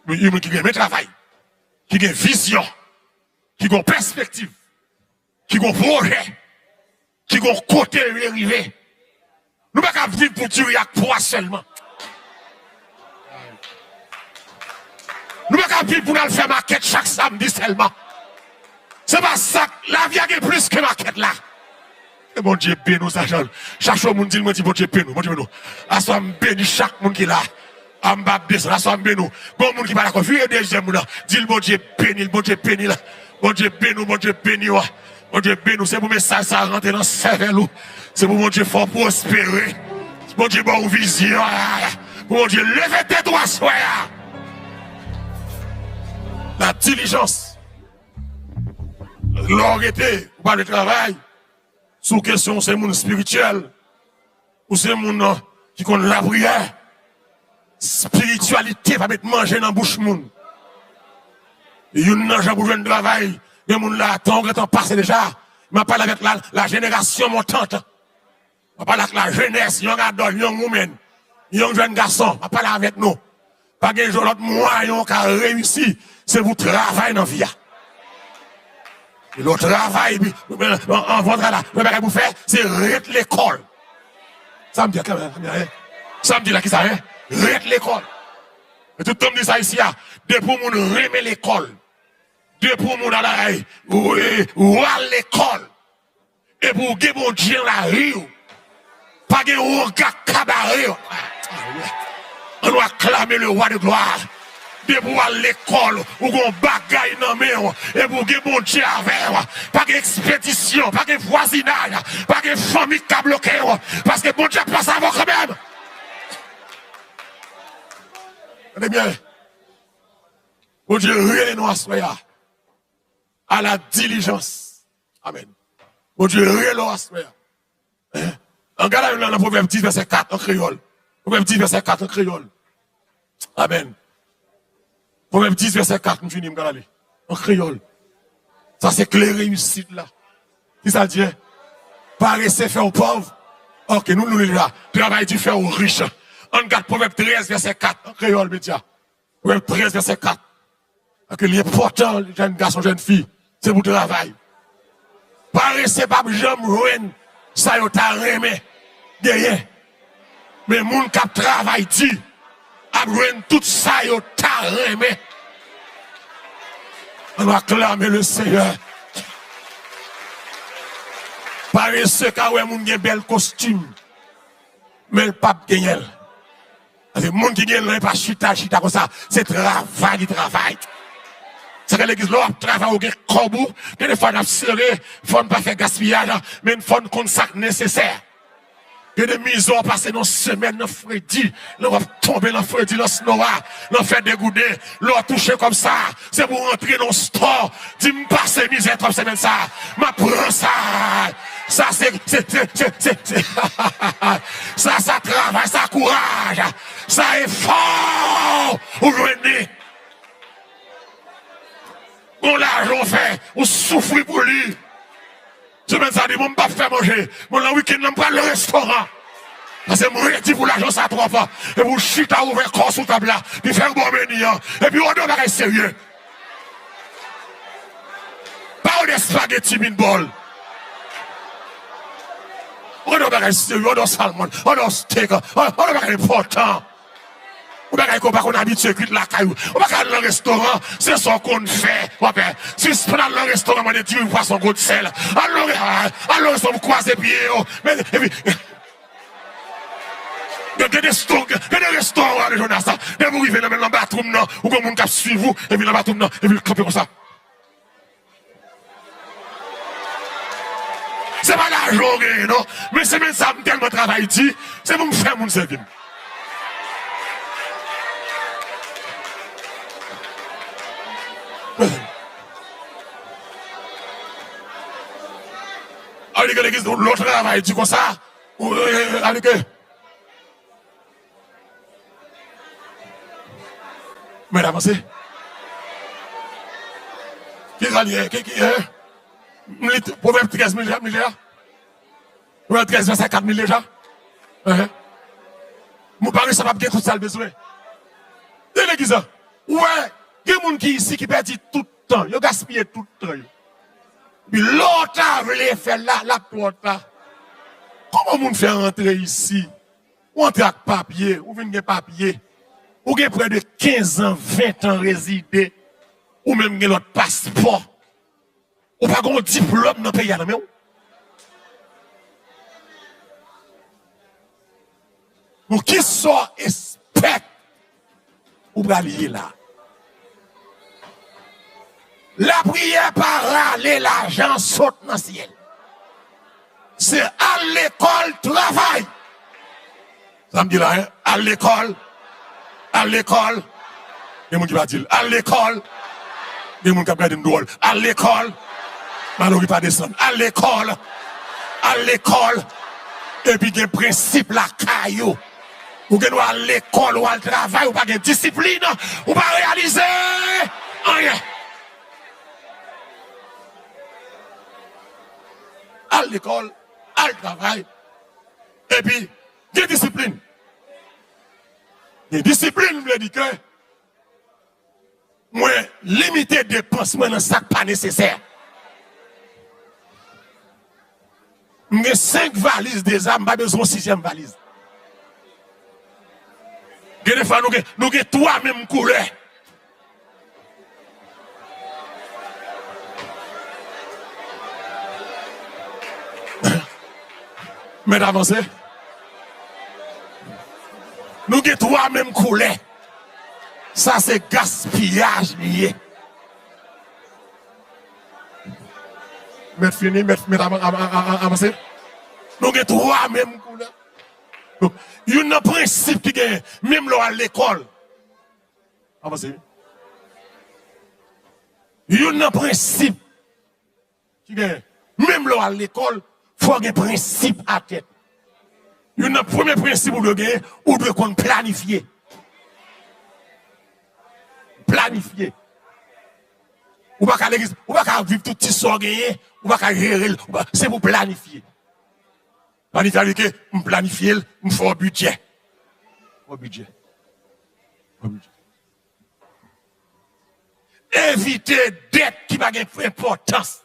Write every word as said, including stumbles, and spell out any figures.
Yon moun ki renmen travay, ki gen vizyon, ki gen pèspektiv, ki gen pwojè, ki gen kote l vle rive. Nou pa ka viv pou diri ak pwa sèlman. Nou pa ka viv pou n al fè makèt chak samdi sèlman. Se pa sa, lavi a gen plis ke makèt la. E Bondye beni w, Sajan. Chache yon moun, di l, mwen di, Bondye beni w, Bondye beni w. Aswè a, m beni chak moun ki la. A, m p ap desann. Aswè a, m beni w. Gon moun ki pa dakò, vire dezyèm moun nan. Di l, Bondye beni l, Bondye beni l. Bondye beni w, Bondye beni w. Bondye beni w. Se pou mesaj sa rantre nan sèvèl ou. Se pou Bondye fè w pwospere. Bondye ba w vizyon. Pou Bondye leve tèt ou aswè a. La dilijans. Lè w rete, ou pa vle travay. Si w kesyon w se moun espirityèl, ou se moun, euh, ki konn lapriyè, espirityalite pa met manje nan bouch moun. Youn nan jan pou jwenn travay, gen moun la, tan w gentan pase deja. M ap pale avèk la, la génération montante. M ap pale ak lajenès, young adult, young women, young jèn gason. M ap pale avèk nou. Pa gen lòt mwayen w ka reyisi, se pou w travay nan vi a. E lè w travay, epi, anvan w travay la, premye bagay pou w fè, se ret lekòl. Sa m di a, sa m di a, hein? Sa m di la, ki sa, hein? Ret lekòl. E tout tan m di sa isi a, depi yon moun renmen lekòl, depi yon moun al, ou, ou al lekòl, epi w gen Bondye nan lavi w, pa gen wonga k ka bare w. Ann nou aklame le roi de gloire. Depi w al lekòl, ou gen yon bagay nan men w, epi w gen Bondye avè w. Pa gen ekspedisyon, pa gen vwazinaj, pa gen fanmi k ka bloke w, paske Bondye ap pase avè w kanmenm. Tande byen. Bondye rele nou aswè a. A la dilijans. Amèn. Bondye rele w aswè a. Hein? An gade nan, nan Pwovèb dis, vèsè kat, an kreyòl. Pwovèb dis, vèsè kat, an kreyòl. Amèn. Pwovèb dis, vèsè kat, m fini, m gade ale. An kreyòl. Sa se kle reyisit la. Ki sa l di, hein? Parese fè w pòv. Ok, nou, nou li la. Travay di fè w rich. Ann gad Pwovèb trèz, vèsè kat, an kreyòl, medya. Pwovèb trèz, vèsè kat. Paske li enpòtan, jèn gason, jèn fi, se pou travay. Parese p ap janm jwenn sa yo ta renmen genyen. Men moun k ap travay di ap jwenn tout sa yo ta renmen. Ann aklame le Seyè. Parese ka wè moun gen bèl kostim, men l p ap genyen l. Paske moun ki gen l lan, e pa chita, chita konsa. Se travay li travay. Sa ke legliz, lè w ap travay, ou gen kòb ou, gen de fwa n ap sere, fò n pa fè gaspiyaj, men fò n konn sa k nesesè. Gen de mizè w pase nan semèn nan fredi, lè w ap tonbe nan fredi, nan snow a, nan fè degouden, lè w touche kòb sa, se pou w rantre nan stò, di, "M pase mizè twòp semèn sa, m ap pran sa." Sa se, se, se, se, se, se. Sa, sa travay, sa kouraj, sa efò ou jwenn li. Gon lajan w fè, ou soufri pou li. Semèn sa di, "Bon, m p ap fè manje. Bon, nan wikenn nan, m pral nan restoran. Paske m redi pou lajan sa twòp." Epi w chita ouvè kò w sou tab la. Li fè w ba w meni an. Epi w odè yon bagay serye. Pa odè espageti, meatball. Odè yon bagay serye, odè yon salmon, odè yon steak, odè yon bagay enpòtan. Yon bagay ke w pa konn abitye kwit lakay ou. Ou pa ka al nan restoran, se sa w konn fè. W ap fè, sispann al nan restoran, mande diri, pwason, gwo sèl. Al nan re-, al nan restoran pou kwaze pye yo. Men, epi, gen, gen de resto-, gen de restoran w ale, Jonas, depi w rive nan, nan batwoum nan, ou gen moun k ap swiv ou, epi nan batwoum nan, epi l kanpe konsa. Se pa lajan w genyen, non. Men semèn sa, m tèlman travay di, se pou m fè moun sèvi m. Alike legliz, lè w travay di konsa, ou, e, e, alike. Mèt avanse. Ki sa li ye? Ki, ki, hein? M li t-, Pwovèb trèz m li deja, m li deja. Pwovèb trèz, vèsè kat m li deja. Hein? Moun pa riche p ap gen tout sa l bezwen. Nan legliz la. Ou wè, gen moun ki isi ki pèdi tout tan, yo gaspiye tout tan yo. Epi lè w ta vle fè l la, l ap twò ta. Kòman moun fè rantre isi? Ou antre ak papye, ou vin gen papye. Ou gen prè de kenz an, ven an rezide. Ou menm gen lòt paspò. Ou pa gen yon diplòm nan peyi a nan men w. Pou ki sa w espèk ou pral ye la? Lapriyè pa rale lajan sot nan syèl. Se al lekòl, travay. Sa m di la, en? Al lekòl. Al lekòl. Gen moun ki pa di l. Al lekòl. Gen moun k ap gade m dwòl. Al lekòl. Malori pa desann. Al lekòl. Al lekòl. Epi gen prensip lakay ou. Ou gen dwa al lekòl, ou al travay, ou pa gen disiplin, ou pa reyalize anyen. Al lekòl, al travay, epi gen disiplin. Gen disiplin vle di ke mwen limite depans mwen nan sa k pa nesesè. M gen senk valiz deza, m pa bezwen yon sizyèm valiz. Gen defwa nou gen, nou gen twa menm koulè. Mèt avanse. Nou gen twa menm koulè. Sa se gaspiyaj li ye. Mèt fini, mèt, mèt avan-, avan-, avan-, avanse. Nou gen twa menm koulè. Youn nan prensip ki genyen, menm lè w al lekòl. Avanse wi. Youn nan prensip ki genyen, menm lè w al lekòl, fò w gen prensip atè. Youn nan premye prensip ou dwe genyen, ou dwe konn planifye. Planifye. Ou pa ka legliz, ou pa ka viv tout ti sa w genyen, ou pa ka jere l, ou pa, se pou planifye. Planifye avèk m planifye l, m fè yon bidjè. Fè yon bidjè. Fè yon bidjè. Evite dèt ki pa gen enpòtans.